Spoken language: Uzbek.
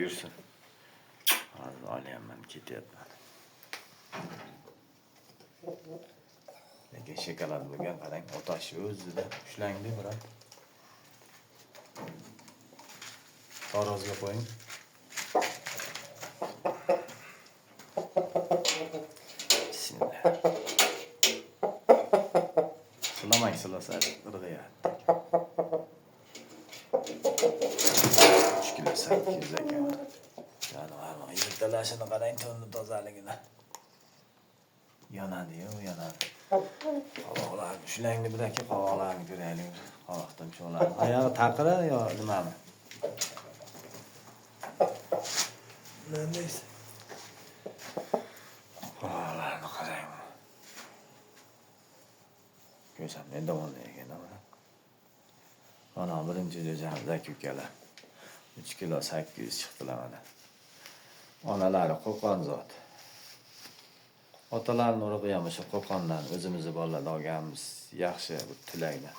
Buyursin. Hozir olyapman, ketyapman. Lekin shokolad bo'lgan, qarang, otash o'zida ushlangdi, brat. Tarozga qo'ying. Bismillah. Silamang, silasa irg'iyadi. 3 kilo 800 ekan. Jonivorni yumurtalashini qarang, to'nni tozaligini. Yonadi-yu, yonadi. Qovoqlarni ushlangdi bir aka, qovoqlarni ko'raylik. Qovoqdan cho'g'larni. Oyog'i taqira yo nimami? Nima deysiz? Qovoqlarni qarang. Ko'rsam ne davonli ekan mana. Mana birinchi jo'jamiz aka ukalar. 3 kilo 800 chiqdilar mana. Onalari Qo'qonzod. Otalarini urug'i ham o'sha Qo'qondan, o'zimizni bolalardan olganmiz. Yaxshi bu tilakdan.